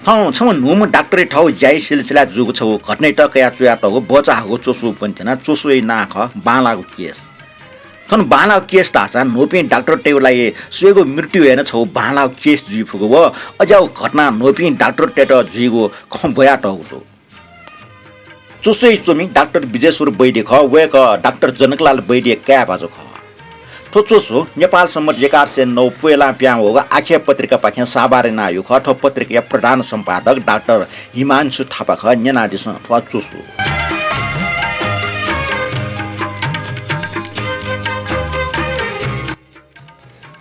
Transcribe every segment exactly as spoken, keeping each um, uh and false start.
थौं छम्ह न्हूम्ह डाक्टरया थःगु ज्याया सिलसिलाय् जूगु छगू घटनायात कयाः च्वयातःगु बचाःगु च्वसु ब्वने त्यना। च्वसुया नां खः बांलाःगु केस। थन बांलाःगु केस धाःसा न्हूपिं डाक्टरतय्गु लागि सुयागु मृत्यु हे नं छगू बांलाःगु केस जुइ फुगु व अज्याःगु घटना न्हूपिं डाक्टरतय्त जुइगु खँ ब्वयातःगु दु। च्वसुइ च्वमि डाक्टर विजेश्वर वैद्य खः। वय्कः डाक्टर जनकलाल वैद्य काय् भाजु खः। थ्व च्वसु नेपाल सम्बत एघार सय नौ पोहेलां पिहां वःगु आखे पत्रिकापाखें साभार यानाः यू खः। थ्व पत्रिकाया प्रधान सम्पादक डाक्टर हिमांशु थापा खः। न्यनादिसँ थ्व च्वसु।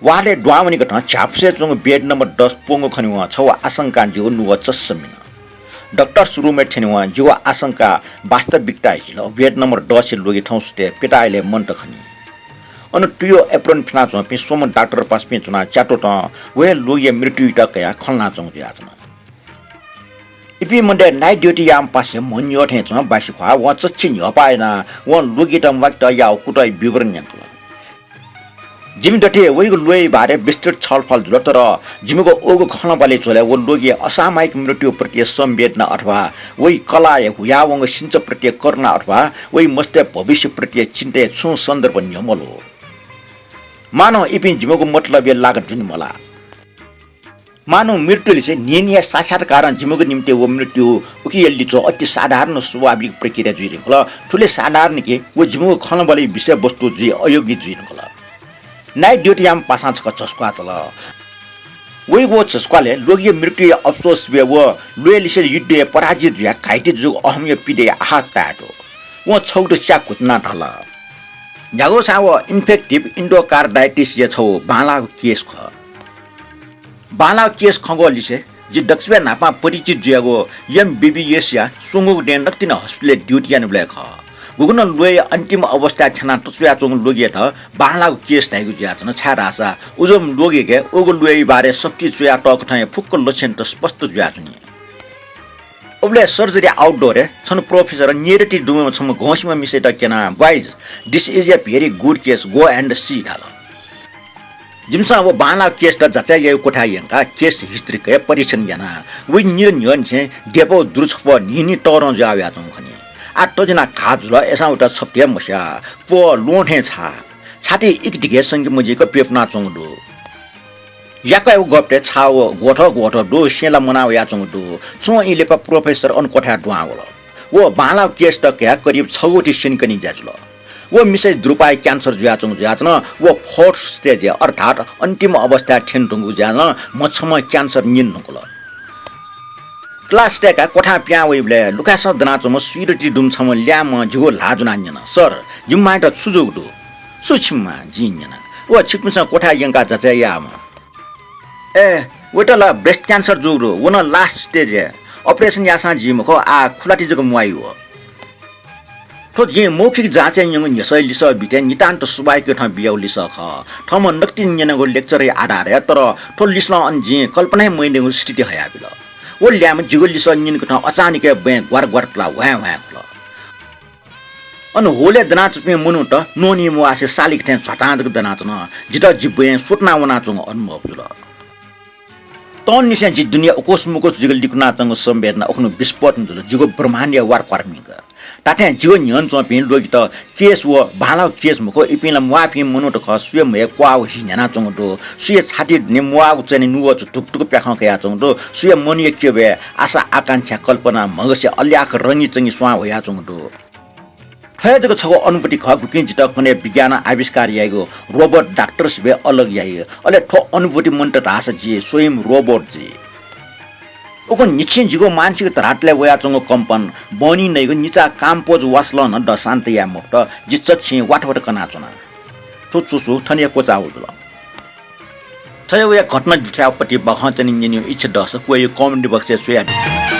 वार्डय् दुहां वनीकथं झ्यापुसे च्वंगु बेड नम्बर दस प्वंगु खनेवं छगू आशंकां जिगु नुगः चस्स मिन। डाक्टर्स रुमय् थ्यनेवं जिगु आशंका वास्तविकता हिल। बेड नम्बर दसया ल्वगि थौं सुथय् पिताः इलय् मन्त खनी। अन तुयो एप्रोन फ्यानाच्वंपिं स्वम्ह डाक्टर पासापिं च्वनाः च्यात्वतं व हे ल्वगिया मृत्युयात कयाः खँ ल्हानाच्वंगु जुयाच्वन। इपिं मध्य night duty याःम्ह पासाया म्हो न्यं थें च्वं बासिख्वाः। वं चच्छि न्ह्यःपाः यानाः वं ल्वगित म्वाकेत याःगु कुतःया विवरण न्यंकल। जिमि दथुइ वइगु ल्वय्या बारे विस्तृत छलफल जुल, तर जिमिगु उगु खँल्हाबल्हा झ्वलय् व ल्वगिया असामयिक मृत्युप्रति संवेदना अथवा वइ कलाःया हुयावंगु सिन्चप्रति करुणा अथवा वइ मस्तय् भविष्यप्रति चिन्ताया छुं सन्दर्भ न्ह्यः मल्वः। मानौं इपिं जिमिगु मतलबया लागत जुने मलाः। मानौं मृत्युलिसे न्हिं न्हिंया साक्षात्कारं जिमिगु निम्ति व मृत्यु उकिया लिच्वः अति साधारण स्वाभाविक प्रक्रिया जुइ धुंकल। थुलि साधारण कि व जिमिगु खँल्हाबल्हाया विषयवस्तु जुइ अयोग्य जुइ धुंकल। Night duty याःम्ह पासां छकः झस्क्वाः तल। वइगु व झस्क्वालय् ल्वगिया मृत्युया अफसोस सिबय् व ल्वय्लिसे युद्धय् पराजित जुयाः घाइते जूगु अहमया पिदँया आहात ताये दु। वं छगू च्याः घुतुनाः धाल, न्ह्यागुसां व infective endocarditis या छगू बांलाःगु केस खः। बांलाःगु केस खंगु लिसे जि दक्वसिबय् न्हापां परिचित जुयागु एमबिबिएसया स्वंगूगु दँय् नकतिनि हस्पिटलय् duty यानाबलय् खः। गुगुं नं ल्वय्या अन्तिम अवस्थाय् थ्यनाः तछ्वयाच्वंगु ल्वगियात बांलाःगु केस धाइगु जुयाच्वन, छाय्धाःसा उजं ल्वगिके उगु ल्वय्या बारे सफुतिइ च्वयातःकथं हे फुक्क लक्षणत स्पष्ट जुयाच्वनी। उबलय् surgery outdoor-य् छन्हु प्रोफेसरं न्येरति दुम्ह छम्ह घौंसिम्ह मिसायात क्यनाः, Boys, this is a very good case, go and see धाल। जिमिसं व बांलाःगु केसत जाँचय् याइगु क्वथाय् यंकाः case history कयाः परीक्षण याना। वइ निदँ न्ह्यःनिसें देपःगु दुरु छपः न्हिं न्हिं तःधं जुया वयाच्वंगु खनी। आः तज्यानाः घाः जुल, अय्सां वयात छफुति हे मस्याः। प्वः ल्वहं थें छाः। छाती इकधिक हे संके मजिक प्यपुनाच्वंगु दु। याकःयागु गबतय् छाः व ग्वथः ग्वथः दु, सें ला मुना वयाच्वंगु दु। च्वं ई लिपा प्रोफेसर अन क्वथाय् दुहां वल। व बांलाःगु केसत कयाः करिब छगू ति स्यनेकने ज्या जुल। व मिसाया दुरुपाया cancer जुयाच्वंगु जुयाच्वन। व fourth stage-य् अर्थात् अन्तिम अवस्थाय् थ्यने धुंकूगु जुयाः नं म्ह छम्ह cancer निने धुंकल। Class तय्काः क्वथां पिहां वइबलय् लुखासं दनाच्वंम्ह स्वीदँति दुम्ह छम्ह ल्याय्म्हं जिगु ल्हाः ज्वनाः न्यन, Sir, जिमि मांयात छु जूगु दु? छु छिमि मां? जिं न्यना। व छिकपिन्सं क्वथाय् यंकाः जाँचय् याःम्ह। ए, वयात ला breast cancer जूगु दु, व नं last stage-य्। Operation याःसां जुइ मखु, आः खुलाति जक म्वाइ व। थ्व जिं मौखिक जाँचय् न्यंगु न्ह्यसःया लिसः बीथें नितान्त सुभाय्क थें बियागु लिसः खः। थःम्हं नकतिनि न्यनागु lecture-या आधारय्, तर थ्व लिसलं अन जिं कल्पना हे मयानागु स्थिति हयाबिल। व ल्याय्म्हं जिगु लिसः न्यनेकथं अचानक हे बँय् ग्वार ग्वार तुलाः ह्वाँय् ह्वाँय् खुल। अन hall-य् दनाच्वंपिं मनूत न्वहनी म्वासे सालिक थें झ्वातां जक दनाच्वन। जितः जि बँय् स्वतुना वनाच्वंगु अनुभव जुल। तःन्हंनिसें जि दुने उकुस मुकुस जुइक लिकुनाच्वंगु संवेदना उखुन्हु विस्फोट जुल। जिगु ब्रह्माण्डया वार क्वार्मिंक। धात्थें जिगु न्ह्यःने च्वंपिं ल्वगित केस व बांलाःगु केस मखु, इपिं ला म्वाःपिं मनूत खः। सुया म्हय् क्वाःगु हि न्ह्यानाच्वंगु दु, सुया छातिइ दुने म्वाःगु चने नुगः धुकधुक प्याखं कयाच्वंगु दु, सुया मनया क्यबय् आशा आकांक्षा कल्पना म्हगसया अल्याख रंगिचंगि स्वां ह्वयाच्वंगु दु। थ्व हे जक छगू अनुभूति खः, गुकिं जितः कन्हय् विज्ञानं आविष्कार याइगु robot डाक्टर सिबय् अलग याइ। अले थ्व अनुभूति मन्त धाःसा जि स्वयं robot जुइ। उखुन्हु न्हिच्छि जिगु मानसिक धरातलय् वयाच्वंगु कम्पन, बहनी नइगु निचा काम्पोज वासलं नं द शान्त याये मफुत। जि चच्छि वाथवाथ कनाच्वना। थ्व च्वसु थन हे क्वचाःगु जुल। थथे वया घटना दुथ्याःगु पति बाखं च्वने न्यनेगु इच्छा दःसा क्वय् comment box-य् च्वयादी।